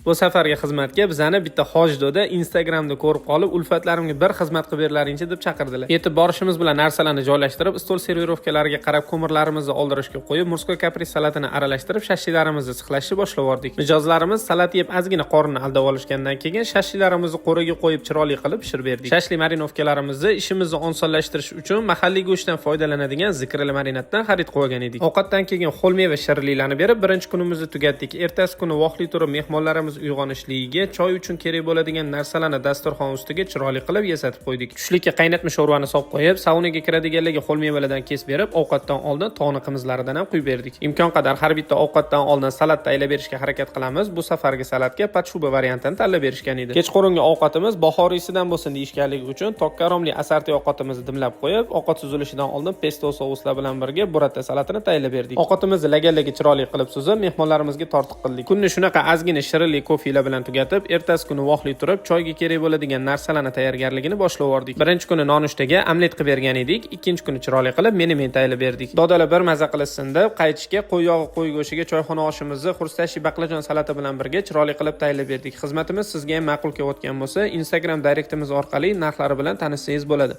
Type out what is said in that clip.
Bu safargi xizmatga bizani bitta hoji doda Instagramda ko'rib qolib, "Ulfatlarimga bir xizmat qilib berlaringchi", deb chaqirdilar. Yetib borishimiz bilan narsalarni joylashtirib, stol сервировка lariga qarab ko'mirlarimizni oldirishga qo'yib, морской каприз salatini aralashtirib, shashliklarimizni sixlashni boshlab yubordik. Mijozlarimiz salat yeb ozgina qorinni aldab olishgandan keyin shashliklarimizni qo'riga qo'yib, chiroyli qilib pishirib berdik. Shashlik мариновка larimizni ishimizni osonlashtirish uchun mahalliy go'shtdan foydalanadigan zikrli marinaddan xarid qilib olgan edik. Ovqatdan keyin ho'l meva shirinliklarni berib, birinchi kunimizni tugatdik. Ertasi kuni vaqtli turib, mehmonlarimiz uyg'onishligiga choy uchun kerak bo'ladigan narsalarni dasturxon ustiga chiroyli qilib yasatib qo'ydik. Tushlikka qaynatma sho'rvani solib qo'yib, saunaga kiradiganlarga ho'l mevalardan kesib berib, ovqatdan oldin tog'ni qimizlaridan ham quyib berdik. Imkon qadar har bitta ovqatdan oldin salat tayyorlab berishga harakat qilamiz. Bu safargi salatga под шуба variantini tanlab berishgan edi. Kechqurungi ovqatimiz bahoriysidan bo'lsin deyishganligi uchun tokka romli assorti ovqatimizni dimlab qo'yib, ovqat suzilishidan oldin pesto souslar bilan birga burrata salatini tayyorlab berdik. Ovqatimizni laganlarga chiroyli qilib suzib, mehmonlarimizga tortiq qildik. Kunni shunaqa ozgina shirinli kofelar bilan tugatib, ertasi kuni vaqtli turib, choyga kerak bo'ladigan narsalarni tayyorgarligini boshlab yubordik. Birinchi kuni nonushtaga omlet qilib bergan edik, ikkinchi kuni chiroyli qilib menemen tayyorlab berdik. Dodalar bir maza qilishsin deb, qaytishga qo'y yog'i, qo'y go'shiga choyxona oshimizni хрустящий baqlajon salati bilan birga chiroyli qilib tayyorlab berdik. Xizmatimiz sizga ham ma'qul kelayotgan bo'lsa, Instagram direktimiz orqali narxlari bilan tanishsangiz bo'ladi.